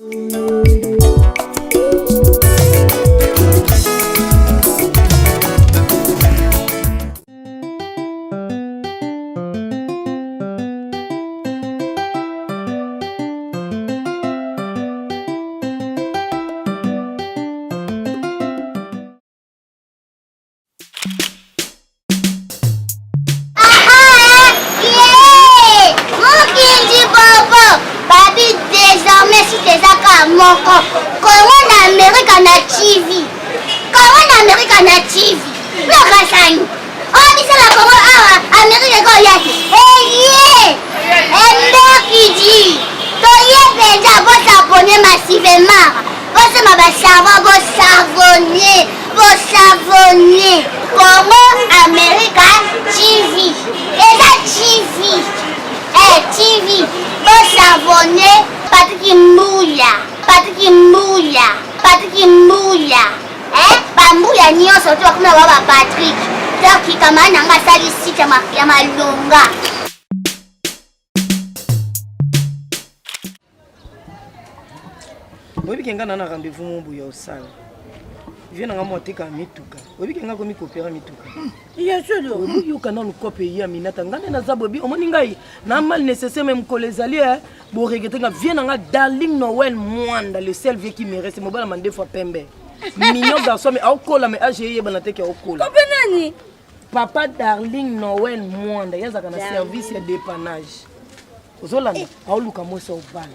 Moko kongo na amerika na tv kongo na amerika na tv lokasani oyo biso na kongo awa amerika ekoya te eye emberkidi toye mpenza bosabone massivement bosomba basavon bosavone bosavone congo america tv eza tv eh, tv bosavone patiki mbuya patiki mbuya patiki mbuya eh, bambuya nyonso to bakoma ba ba patrik donc kamara na nga asali site ya malonga. Oyebi ke nga na na rendez-vous mo boye osala vie na nga mo ateka mituka. Oyebi ke nga komi kopera mituka. Ya solo. Oyebi yoka nanu kope ya minata nga nde naza boyebi omoni ngai na mal nécessaire mais mokolo ezali eh bo regrette nga vie na nga darling Noël Mwanda le seul vieux qui me reste mobala mandefu ya pembe. Mignon garçon mais aokola mais age eyebana te ke aokola. Kope nani? Papa darling Noël Mwanda ye azalaka na service ya dépannage. Ozolanda eh. aoluka mwasi obala.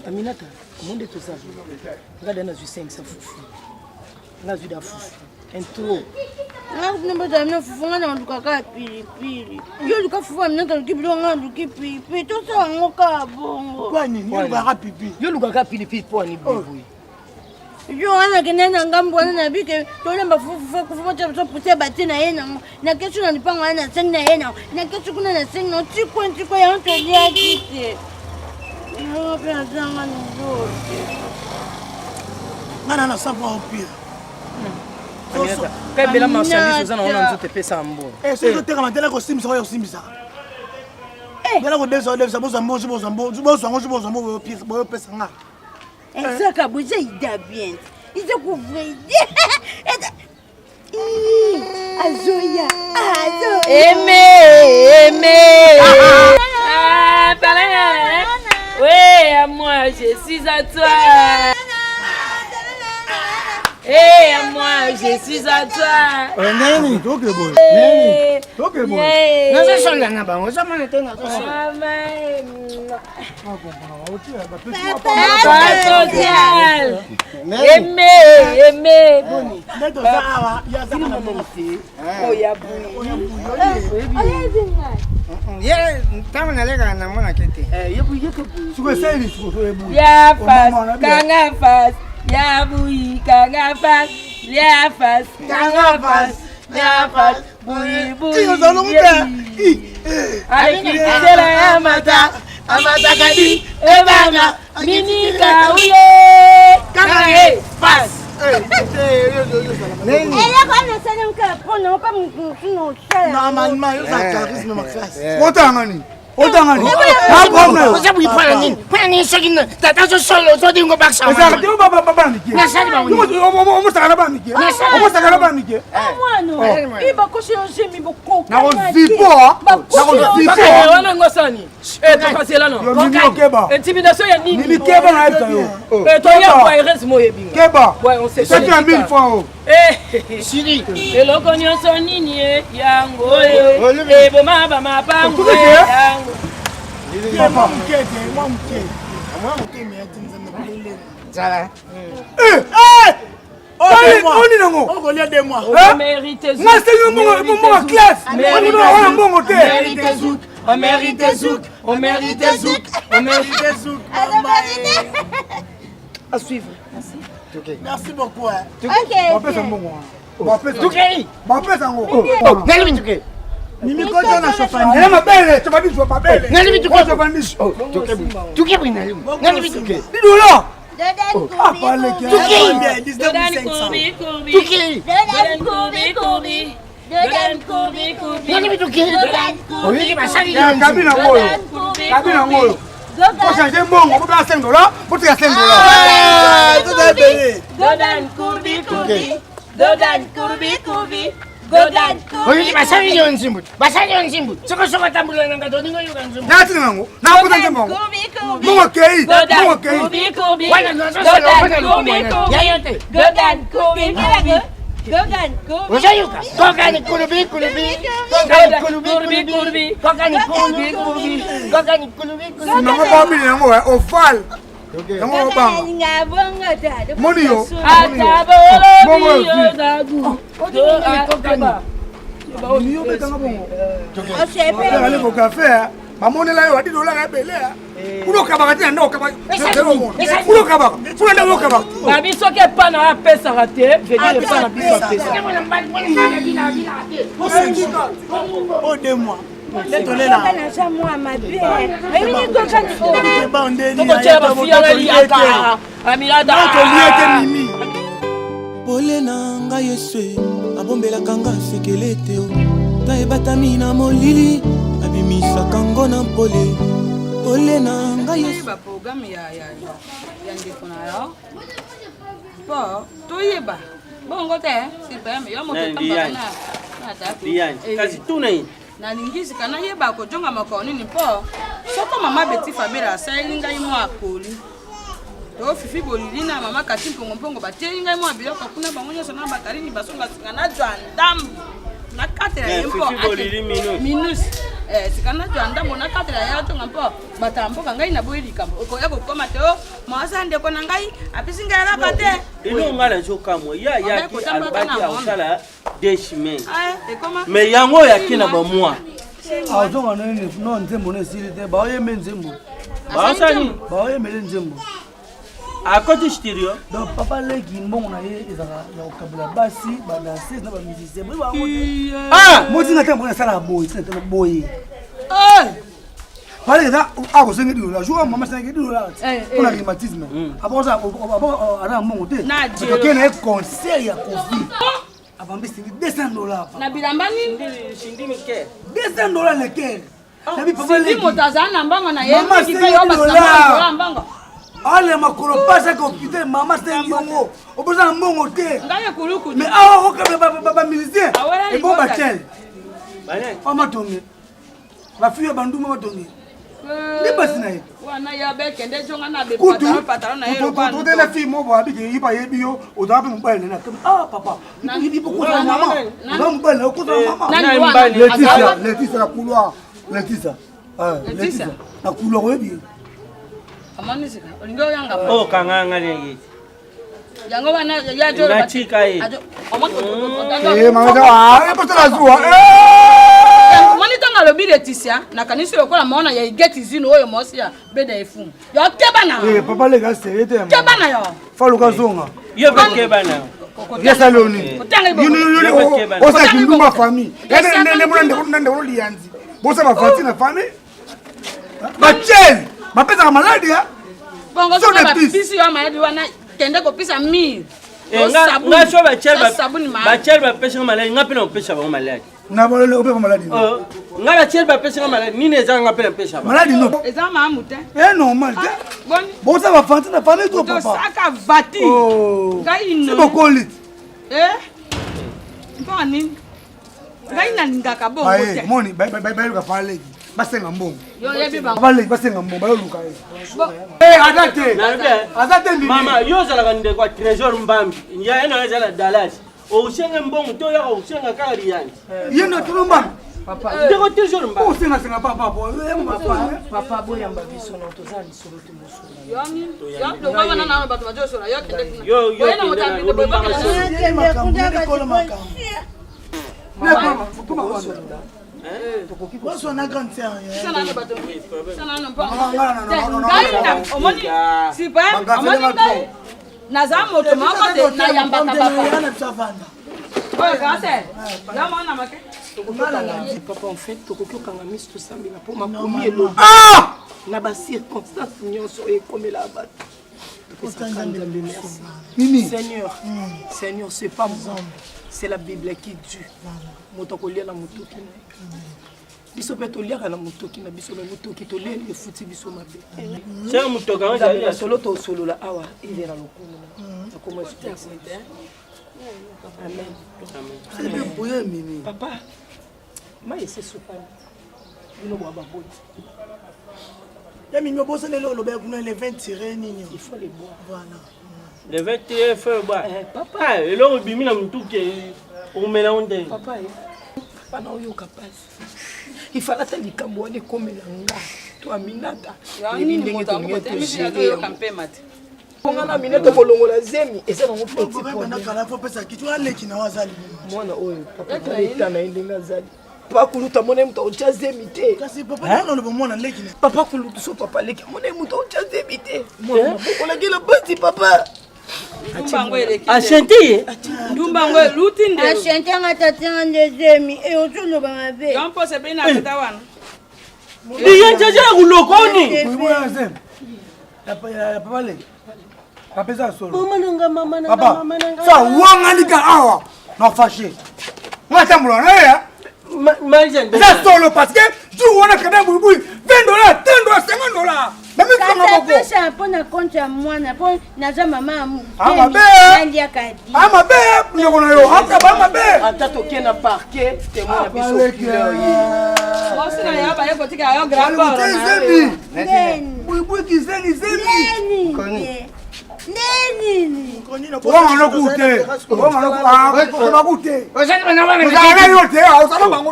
Aminata, monde toza nga da nazwi 500 fufu. Nga azwi da fufu. Intro. Nga kuna bazala na fufu nga naluka kaka pilipili. Yo luka fufu Aminata aluki biloko nga naluki pilipili. Tosala yango kaka bongo. Yo lukaka pilipili mpo ani boye. Jo wana kende na ngambo wana na bike tolemba fufu fufu batia biso poussière batie na ye nango na kesu na lipango wana na sengi na ye nango na kesu kuna na sengi nango tikwe tikwe yango toliaki te yango mpe nazanga nzolo te nga na na savoir empire kabela marchandise oza na wana nzoto epesaka mbongo eh, soki otekama te nakosimbisa oyo osimbisaka bela kodefisa odefisa bozwa mbongo bozwa mbongo bozwa ngo bozwa mbongo boyopesa nga Ezaka boza ida bien. Iza couvre ide. Azoya. Azoya. Aimé, aimé. Ah, oui, à moi, je suis à toi. Eh, à moi, je suis à toi. Eh, nani, toke boye. Nani, toke boye. Nazosolola na bango, ozomona te nazosolola. Papa social. Aimé, aimé. Ye ntango nalekaka namonaki te. Ya fas, kanga fas, ya buyi, kanga fas, ya fas, kanga fas, ya fas, buyi buyi. Alekisela ya mata, amata kadi, ebanga, minika uye, kanga ye, fas. Eloko wana osali yango mpona opa mosusu na osala. Normalement, yo za charisme makasi. Otanga nini? Otanga nini? Na problème. Oza boye mpona nini? Mpona nini soki tata azosolola ozodingo bakisa Ezalaka te ba ba bana mike. Nasali bango nini? Omosaka na bana mike. Omosaka na bana mike. Mwana, ibakosi yo zemi bokoka. Nakozipo. Nakozipo. Wana yango asala nini? Eh, tokazela no. Yo mimi okeba. Intimidation ya nini? Mimi keba na yebisa yo. Eh, toya kwa erreur moyebi. Keba. Ouais, on s'est Soki ya 1000 francs oh. Eh, Siri. Eloko nyonso nini e yango e eboma bamapango e yango. Mwa moke te, mwa moke. Mwa moke me ati nzambe kulele. Zala. Eh, eh! Oni nango. Okolia deux mois. Nga sengi mbongo mbongo classe. Oni wana mbongo te. Mérite zouk, on mérite zouk, on mérite zouk, on mérite zouk. À suivre. Merci. Merci beaucoup. Hein. Ok. Bapesa mbongo wana. Bapesa. Tukei. Bapesa yango. Nalobi tukei. Mimi kota na sofani. Ela mabele, tobabiswa mabele. Nalobi tukei. Tobabiswa. Tukei boye nalobi. Nalobi tukei. Lidola. Dodan Baleke. Tukei. Dodan kubi kubi. Tukei. Dodan kubi kubi. Dodan kubi kubi. Nalobi tukei. Oyoki basali Kabina ngoyo. Kabina ngoyo. Bochange mbongo, bopesa 5 dollars, botika 5 dollars. Toza ebele. Godan kurbi kurbi. Godan kurbi kurbi. Godan kurbi. Oyoki basali yo nzimbu basali yo nzimbu soko soko atambola na ngai toninga yoka nzimbu Natina yango, nakuta nzembo yango. Mbongo kei, mbongo kei. Kurbi kurbi. Wana nazosala Godan mpona kurbi lokomo kurbi. ya yo te Godan kurbi kurbi. Godan kurbi. ozoyoka kokani kulubi kulubi kokani kulubi Kurbi kulubi kurbi. kokani kulubi kulubi kokani kulubi kulubi Nango babili yango eh, oval. Yango obanga. Nalinga bongo te. Moni yo. Ata Bongo bolobi ozwi. yo dagu. Mimi yo betanga bongo. Osepeli. Ale ko café, bamonela yo adi dollar ebele. Kuna okabaka te na nde okabaka. Kuna okabaka. Kuna nde okabaka. Babi soki epa na apesaka te vedir epa na biso apesaka. O deux mois. Tolela. Naza mwa mabe. Oyebi kokani Tokotyela bafiya na liaka amilada. Tolie te mimi. pole na ngai yesu abombelaka nga sekele te o ta ebatami na molili abimisaka ngo na mpole pole na ngai yesu toyeba programme ya, ya, ya, ya ndeko na yo mpo toyeba bongo te sipeme yo moto Na otambaka Liane. na na tatu. Liane, Eh, kasi tuna ye nalingi sika nayeba kojonga mokolo nini mpo soko mama beti fabela asaleli ngai mwa koli to fifi bolili na mama kati mpongo-mpongo batieli ngai mwa biloko kuna bango nyonso na bakarini basonga singa nazwa ndambu nakatela ye Eh, mpo Fifi Bolili minus. minus Eh, sika nazwa ndambo nakatela ye atonga mpo bato ya mboka ngai naboyi likambo okoya kokoma te o mwasa ndeko na ngai apesi ngai eloko te eloko ngai nazokamwa ye ayaki Mabe kotambaka alobaki na akosala deux semaines Ah, ekoma mais yango oyo ake na bamwa azonga nini no nzembo no esili te baoyembe nzembo baosani baoyembele nzembo akoti studio donc papa leki mbongo na ye ezalaka ya kokabola basi badanseuse na bamusicien boye bango te ah motinga te mbona esala boye tina te boye pale eza akosengi 10 dollars jour mama asengi 10 dollars mpona rhumatisme aza na mbongo te Na Dieu. akei na ye concert ya kofi avambi singi 200 dollars na bilamba nini sindi mike 200 dollars lequel nabi papa sindi leki moto azala na mbongo na ye Mama mingi mpe asengi yo basamba dollar. likolo ya mbongo ale makolo pasi ake hôpital mama asengi yango oboza na mbongo te ngai ekuluku mais awa okabela bamusicien Awela ebo libota. batiel banani amatonge bafille ya banduma batonge nde basi na ye wana ya bekende jonga na Kutu, bepatalo patalo na ye lokola totela fille moko abiki ye ayebi yo ozala mpe mobali na ye ah papa ipokozala mama ozala mobali na yo okozala mama Nani wana? Laetitia, Azala? Laetitia na couloir Laetitia Ah, Laetitia? Laetitia na couloir oyebi ye amoni sika olingi oyanga oyo kanga nga ndenge yango wana ya jo Natika ye. Eh, mama eza ah ekosala zuwa eh omoni ntango alobi leticia nakanisi lokola maona ya igeti zino oyo mosi ya beda efumu yo keba na Eh, papa leka sérieux te keba na yo faluka zonga yo mpe keba na yo yesali yo nini Kotanga iboko. osala kindumba famille ndemona ndeko liyanzi bosala bavanti na famille batiel bapesaka maladi bongo So soki de pisse. bapisi yo mayadi wana kende kopisa mire Eh, nga so sabuni ma batiel bapesanga maladi nga mpe na kopesa bango maladi na opesa maladi Oh, nga batiel bapesanga maladi nini eza nga mpe na kopesa bango maladi no eza maamu te e normal te boni bosala bafanti na famille to papa tosaka vati Oh. ngai si no bokoli Eh? mpo nini ngai nalingaka bongo baye te moni bayeluka paleki basenga mbongo yo oyebi bango baleki basenga mbongo bayoluka ye Eh, aza te Nalobi, eh, aza te mimi mama yo ozalaka ndeko ya trésor mbambi ya ye na yo eza na dallas osenge mbongo to oyaka kosenga kaka liyanzi ye na tolo mbambi ndeko trésor mbambi osengasenga papa Papa boyamba biso na toza na lisolo te mosusu. yo nini yo lokwa wana na bato bazosola yo kende kuna Yo- yo Oye na moto kende na- abinde boye olobaka bakende na- bosona grande sœur Biso nano bato biso nano mpo non, non, ngai non, na non, omoni Ah. sipa omoni ngai naza moto moko te nayambaka papa na biso avanda oyo kase yo mona make Papa en fait tokoki okanga miso tosambela mpo makomi elobi na bacirconstance nyonso oyo ekomela bato. Topesaka Nzambe merci. Mimi. Seigneur, Seigneur, c'est pas moi, c'est la Bible qui dit. Moto akolia na motoki na ye. Biso mpe toliaka na motoki na biso, me motoki tolieli efuti biso mabe. Cher motoki yango ezali na solo tosolola awa ive na lokumu nakoma amen. Amen. Papa, mai esi esopani bino bwa baboti. Ya mimi obosana eloko olobaki kuna le 20 tire nini? Il faut le boire. Voilà. Le 20 tire feu boire. Papa, eloko ebimi na motuki omela ngo ndenge. Papa, papa na oyoka pasi. Ifala ata likambo wana ekomela nga to Aminata. Yebi ndenge tolingi togere yango. Nga na Aminata kolongola zemi eza nango petit problème. Kala fo pesa kitu aleki na wazali. Mwana oyo papa tala na ye ndenge azali. Papa kulutu amona ye moto akotya zemi te. Kasi papa nano oloba mwana leki na. Papa kulutu so papa leki amona ye moto akotya zemi te. Mwana mabokolaki na pasi papa. Ashente ye. Ndumba ngo eluti nde. Ashente nga tata nde zemi e ozoloba mabe. Yo mpo sepeli na tata wana. Liye njeje ya kulokoni. Ya papa leki. Apesa solo. Mama nanga mama nanga Papa, mama nanga. sa wanganika awa na fâché. Nga tambola na ye. Eza solo parce que jour wana kada buibui 20 dollars, 30 dollars, 50 dollars. Kasi apesa mpo na compte ya mwana mpo naza mama ya Ah, mabe. naliaka bi. Ah mabe ndeko na yo, ata ba mabe. Ata toke na parquet témoin na biso couleur ye. Mwasi na yo baye kotika yo grand port na Zemi. Ndeni. Buibui kizeni zemi. Ndeni. Ndenini. Wanga no kute. Wanga no ah ko kute. Ozala yo te, ozala bango.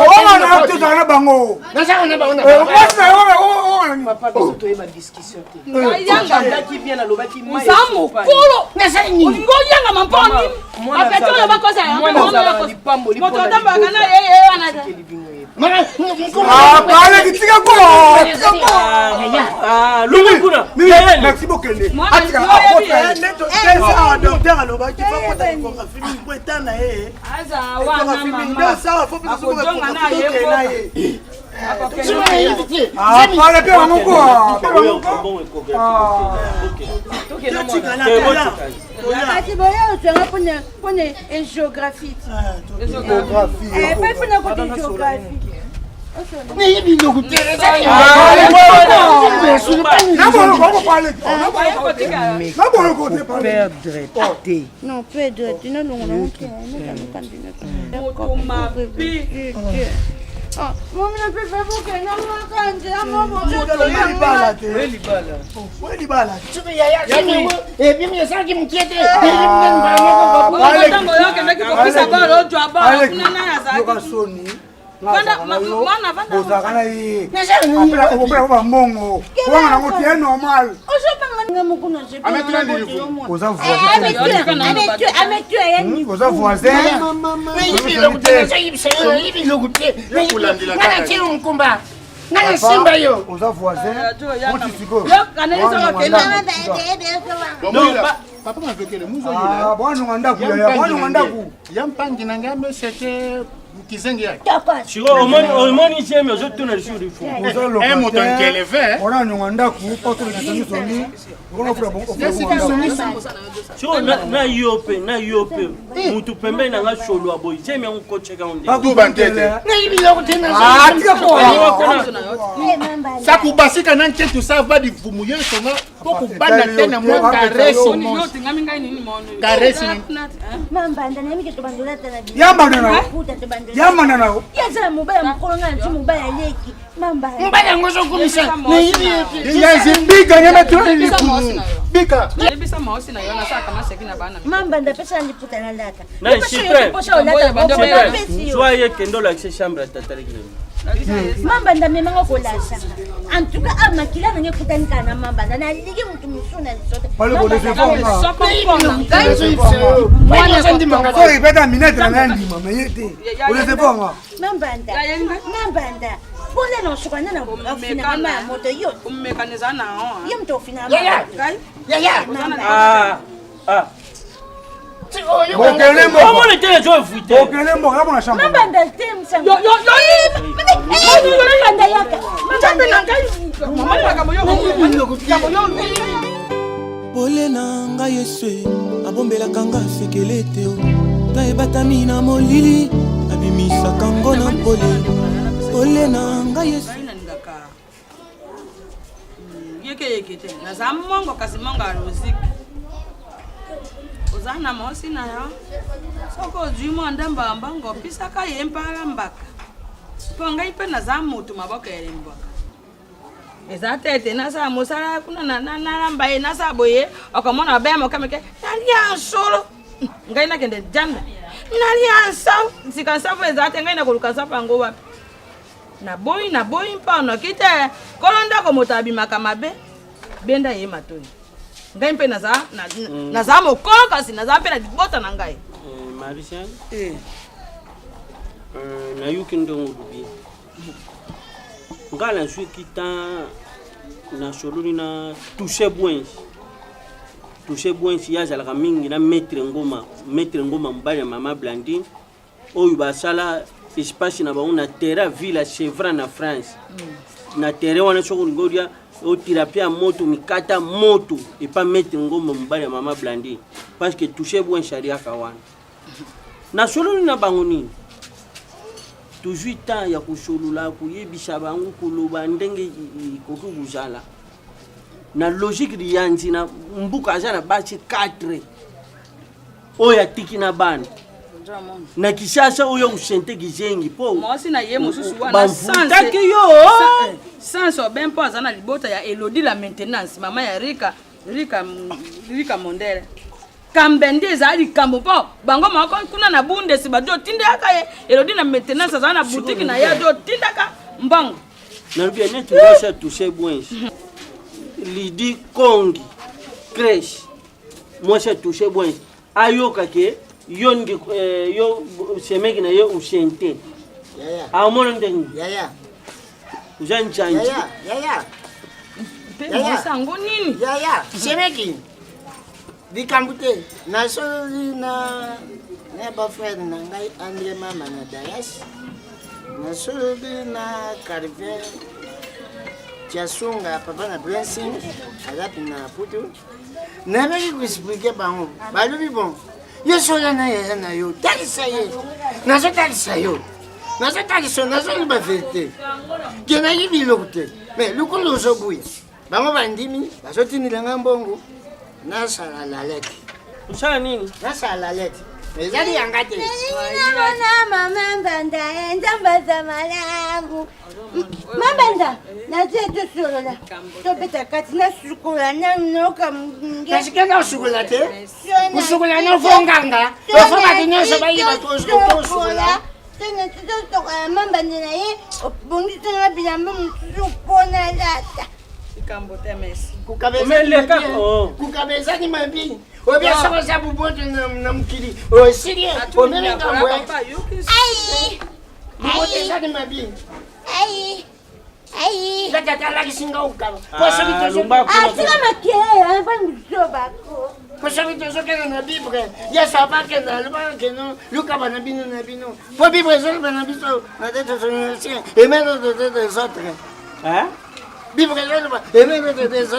Wanga na te ozala bango. Mwasi na yo wanga Papa biso toyeba discussion te. Andaki bien alobaki mai. Oza mokolo. Olingi oyangama mpo nini? Bapeti oyo bakosa yango. Mwana azalaka lipamboli Moto otambaka na ye ye wana te. Ah, pale kitika ko. Tika ko. Ah, lungu kuna. Merci bokende. Mwana Atika yo awa docteur alobaki fa kota échographie mingi po eta na ye Aza wana échographie mingi mama. nde sawa fo pesa soki Akozonga na ye échographie na ye Ah, pale pe bango ko. Pe bango ko. Kasi boya ozwanga mpona mpona géographie. Eh, pe mpona kota géographie. Na boloko te pale. Perdre te. Non, Pedro, tu n'as pas Moto mabe. Mama na pepe bokenda maka nzela moko. libala te Oye libala. oye libala Bongo ntango yo okendaki kopesa balo ojwa balo kuna nani azalaki? Yoka soni. Vanda, mwana, vanda. Bozalaka na ye. Apela bambongo. Wanga nango te normal. Ozobanga nga moko na Oza voisin. Oza voisin. Oza voisin. Moti sikoyo. Yo kanelisa okenda. Papa mavekele Ah, bwanunga ndaku yaya, bwanunga ndaku. ya mpangi na ngai meseke kizengi yake Siko omoni omoni zemi ozotuna lisusu lifu. Oza Eh, moto locataire. nkeleve. Ona nyonga ndaku, po tolekisa misongi. Okona fula bon. Siko na na yo pe na yo pe mutu pembeni na nga solo aboyi zemi yango kocheka ngo nde. Duba ntete. Ah, tika ko. Sakubasika na nketu sava divumu yeso nga po kubanda te na mwa karesi Yo mosi. otingami ngai nini mono? Karesi nini? Mambanda nayebike tobandolata na biso. Yambanda na yo. Maputa tobandolata. Yambanda na yo. Ye aza na mobali ya mokolo ngai nati mobali aleki. Mambanda. Yazi biga nyama tu. Yebisa mwasi na yo. Bika. Yebisa mwasi na yo nasalaka maseki na bana. Mambanda pesa na liputa nalata. Na Cyprien. Posa olata opesi yo. Zwa ye kende olakise chambre ya tata leki na yo. Mambanda memanga kolasa. En tout cas, ah, makila nange ekutani kaka na mambanda. Nalingi motu mosusu na liso te. Pale ko decevoir nga. Soko mpona. So ipeta minete na ngai ndima mais ye te. O decevoir nga. Mambanda. Mambanda. Mpona na osuka nde na ofinaka ma ya moto yo. Omekana eza na yo. Ye moto ofinaka ma ya moto. Yaya. Ah ah. Bokele mboka. Omoni te ezo evute. Bokele mboka na bona chambre. Mambanda te msango. Yo yo yo Mambanda yaka. Nzambe na ngai. Mama makambo yo. Makambo yo. Pole na ngai yesu abombelaka nga sekele te o. Ta ebatami na molili. Abimisaka ngo na pole pole na ngai Yesu. Yeke yeke te naza mongo kasi mongo ya loziki oza na mwasi na yo soki ozwi mwa ndambo ya mbongo opisaka ye mpala mbaka mpo ngai mpe naza motu maboko elembwaka eza te ete nasala mosala kuna nalamba ye nasala boye okomona babeya moke moke nalia nsolo ngai nakende janda nalia nsafu nsika nsafu eza te ngai nakoluka nsafu yango wapi naboyi naboyi mpo noki te kolo ndako moto abimaka mabe benda ye matoi ngai mpe naza mm. naza mokolo kasi naza mpe na libota na ngai eh, marie eh. eh, nayoki ndongo olobi ngai nazwiki temps nasololi na touche bwens touche bwens ye azalaka mingi na maître ngoma maître ngoma mobali ya mama blandine oyo basala espace na bango na terrain ville ya chevran na france mm. na terrain wana soki olingi olia otilapia ya moto mikata moto epa maître ngomba mobali ya mama blandine parce que touche bwens aliaka wana Nasololi na bango nini? Tozwi temps ya kosolola, koyebisa bango, koloba ndenge ekoki kozala. Na logique liyanzi na mbuka aza na basi 4 oyo atiki na bana na Kinshasa oyo kusente kizengi po mwasi na ye mosusu wana bamvutaki yo eh, sans obe mpo aza na libota ya Elodie la maintenance mama ya Rika Rika Rika Mondele kambe nde ezali likambo mpo bango moko kuna na bundesi bato otindaka ye elodi na maintenance azala na butiki na ye azo otindaka mbongo nalobi ya neti mwasi atouche bwensi lidi kongi crèche mwasi atouche bwensi ayoka ke yo ndi eh, yo semeki na ye usente amona ndenge oza njanji mpe mwasi yango nini yaya semeki likambo te nasololi na na bafrere na ngai andre mama na dallas nasololi na carver tiasunga papa na blessing aza na putu nabaki koexplike bango balobi bon yo sola na yaya na yo talisa ye nazotalisa yo nazotalisa yo nazoloba verité ke nayibi biloko te mais lokola ozobuya bango bandimi bazotindela nga mbongo nasala lalete osala nini nasala lalete ezali yanga te namona mama mbanda eh, nzambe aza malamu mabanda natie tosolola tobeta kati nasukola nanoka kasi kenda osukola te kosukola nofonganga ofo bato nyonso bayiba tosukola totokola mambanda na ye obongisanga bilamba mosusu mpona lata likambo te mesi kukaba ezali mabi obia soko oza boboto na mokili osili omemi ngambo boboto ezali mabi nga tata alakisi nga okaba po soki atika makelele banzobako po soki tozokende na bible yesu abakenda alobaka keno lukaba na bino na bino po bible ezoloba na biso na aimez des autres bible ezoloba aimez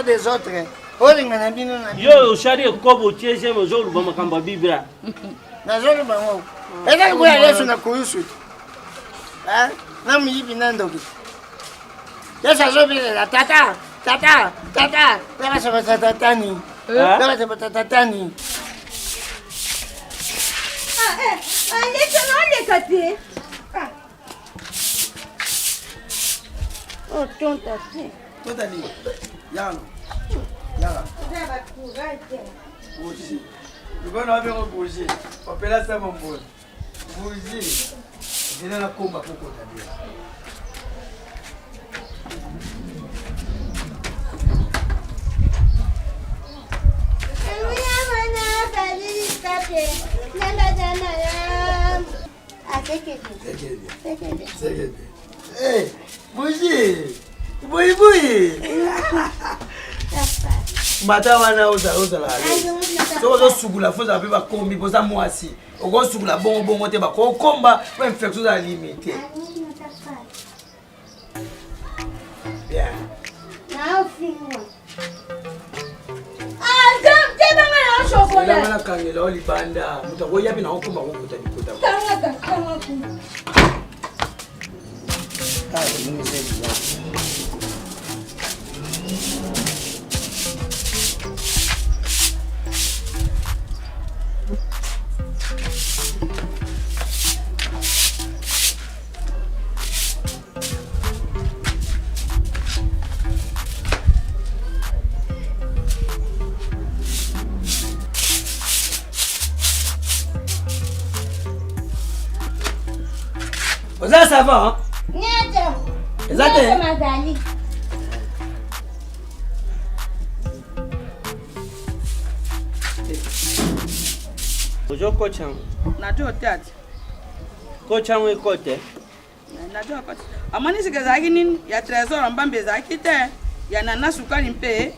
des autres olinga na bino na yo osali ekobo otie zemi ozoloba makambo ya bible nazoloba ngo eza lokola yesu na kulusu na moyibi na ndoki yesu azobelela tata tata tata nabasabatatatani nabasabatatatani aleka te Oh, tonta te. Tonta nini? Yano. Yala. Bougie. Lubano wapi bougie? Opela sama mbona. Bougie. Zela na komba kokota bien. Bougie. Bougie bougie. Mata wana ozala ozala. Soki ozosukula fo ozala mpe bakombi boza mwasi. Okosukola bongo bongo te bakokomba po infection ozala limite. Bien. Elanga nakangela o libanda moto akoya mpe nakokomba kokuta bikota. Oza savon? Nyonso. Eza te? Nyonso mazali. Ozokocha Najua te ati. kocha yango ekote Najua koti. Amoni sika ezalaki nini? Ya trésor mbambi ezalaki te. Ya nana sukali mpe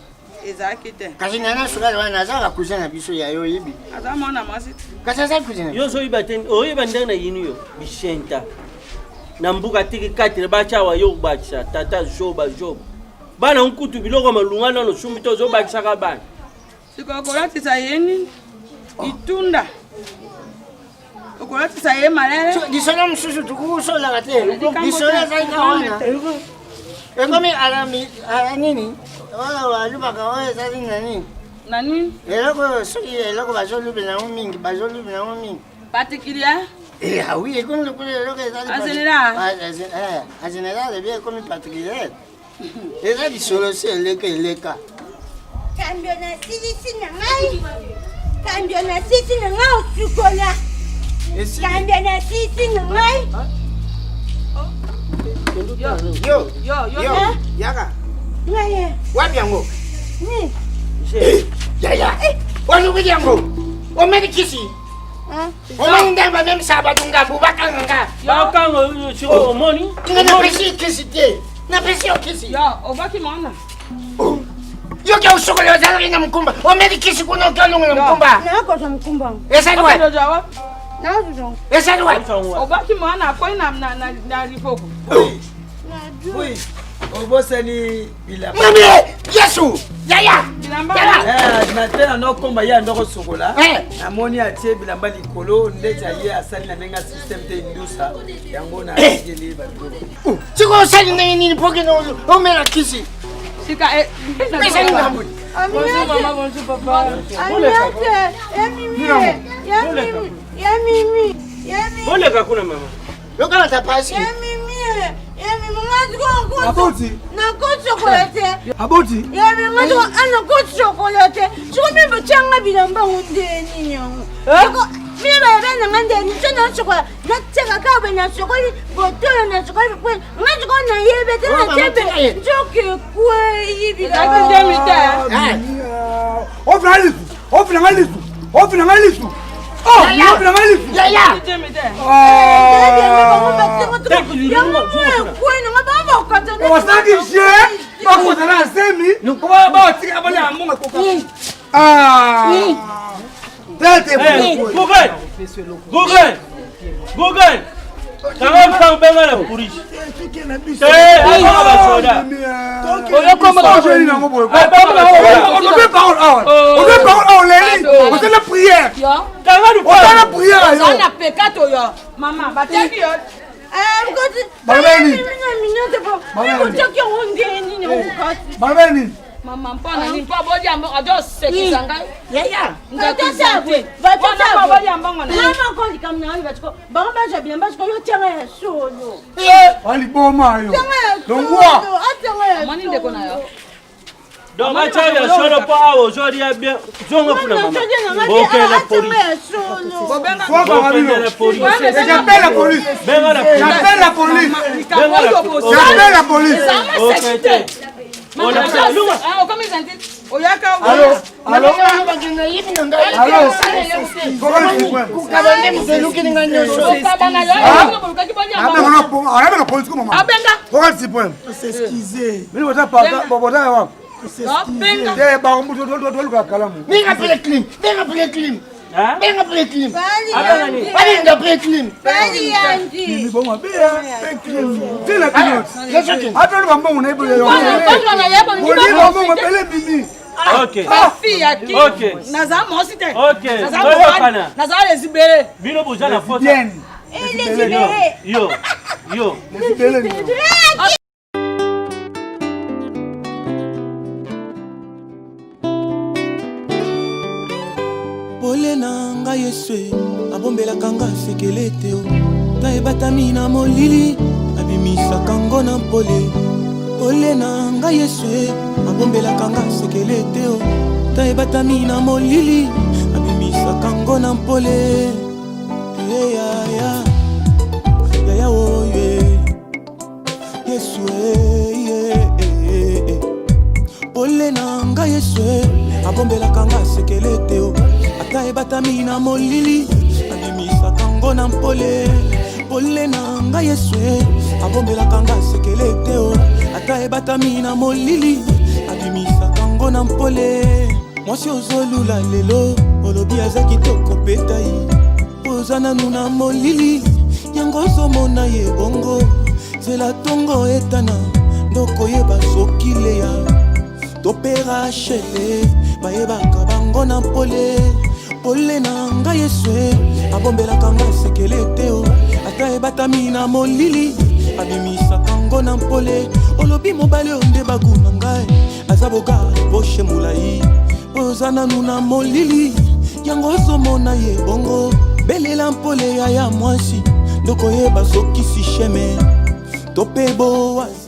ezalaki te. Kasi nana sukali wana azalaka cousin na biso ya yo oyebi. Aza mwana mwasi. Kasi aza cousin na yo ozoyeba te oyeba ndenge na yini yo bishenta na mbuka tiki 4 batya yo kobakisa tata zoba zoba bana nkutu biloko malunga nano sumbi te ozobakisaka bana Sika okolatisa ye nini? Itunda. Okolatisa ye malele. Lisolo mosusu tokosolaka te. Lisolo ezali na wana. Ekomi alami ala nini? Oyo balubaka oyo ezali na nini? Na nini? Eloko oyo soki eloko bazolubela yango mingi bazolubela yango mingi. Particulier? Eh, ah oui, ekomi lokola eloko ezali. En général? En général, ebi ekomi particulier. Eza lisolo se eleka eleka. Kambio nasilisi na ngai kambio nasilisi na ngai osukola kambio nasilisi na ngai Yo, yo, yo, yaka. Ngai Wapi yango? Yaya, oluki yango. Omeli kisi. Omoni ndenge bamemisaka bato ngambo bakanga nga. Bakanga sikoyo omoni? Nga napesi kisi te. Napesi yo kisi. Yo, obaki mwana. Yo ke osokola ozalaki na mokumba. Omeli kisi kuna oke olongo na mokumba. Nakozwa mokumba. Ezali wapi? Ezali wapi? Obaki mwana akwei na na na na lipoko. Oui. Obosani bilamba. Mami, Yesu, yaya. Bilamba. Eh, na te na nokoma ye andoko sokola. Namoni atie bilamba likolo ndeti aye asali na ndenge ya système te ndusa yango na atikeli ba biloko. Sikoyo osali ndenge nini mpo okende omela kisi? Sika eh. Ezali ngambo. Bonjour maman, bonjour papa. Amiate, ya mimi, ya mimi, ya mimi, ya mimi. Boleka kuna mama. Yokana ta pasi. Ya mimi, ya mimi, nga Aboti. nakosokola te. Aboti. Ya mimi, nga siko anakosokola te. Siko mimi botyanga bilamba ngo nde nini yango. Siko mimi baloba na nga nde nini so nasokola natiaka kaka boye nasokoli botolo nasokoli kwe nga siko nayebe te natiebe nzoka ekweyi bilamba. Ofina lisu, ofina nga lisu, ofina nga lisu. Oh, ofina nga lisu. Yaya. Osalaki je bakozala na zemi baotika balia mbongo koka. Google Google Google kanga mpango benga na polisi te akanga basoda osala prière osala prière yo na pekato yo mama bateki yo Balobeli nini? Balobeli nini? mama mpo na nini mpo bolia mbongo azosekisa ngai yaya bango bazwa bilamba sikoyo otyanga ya solo Waliboma yo. Longwa. Amoni ndeko na yo donc atya ya solo mpo awa ozolia bien zonga kuna mama bokende polisi bokende polisi J'appelle la police. Benga la police. J'appelle la police. J'appelle la police. oyaka Allô? Allô? Allô? Kokaba nde moto elukeli ngai nyonso. Abenga police ko mama. Abenga. Koka ti point. S'excuser. Mimi bota pa bota wa. Te ba mbuto to to luka kalamu. Benga pele clim. Benga pele clim. Benga pele clim. Benga pele clim. Mimi bongo be ya. Te la pinot. Ata lu bambongo na ibo yo. Boli bambongo bele mimi. Ok. Bafille ya ki Ok. naza mwasi te Ok. Naza Toyokana. mobali. Naza lesibele bino boza na faute Bien. Yo, yo. Pole na ngai Yesu abombelaka nga sekele te o ta ebatami na molili abimisaka ngo na pole. Pole na ngai Yesu abombelaka nga sekele te o ta ebatami na molili abimisaka ngo na pole. Eyaya yaya oyo Yesu eh, eh, eh, pole na ngai Yesu abombelaka nga sekele te o ata ebatami na molili abimisaka ngo na mpole. Pole na ngai Yesu abombelaka nga sekele te o ata ebatami na molili abimisaka ngo na mpole. Mwasi ozolula lelo olobi aza kitoko petai oza nanu na molili yango ozomona ye bongo nzela tongo etana ndokoyeba soki leya to mpe rachele bayebaka bango na pole. Pole na ngai Yesu abombelaka nga sekele te o ata ebatami na molili abimisaka ngo na mpole. Olobi mobali oyo nde bagu na ngai aza boga poshe molai oza nanu na molili yango ozomona ye bongo. Belela mpole ya ya mwasi ndokoyeba soki sisheme to mpe bowazi.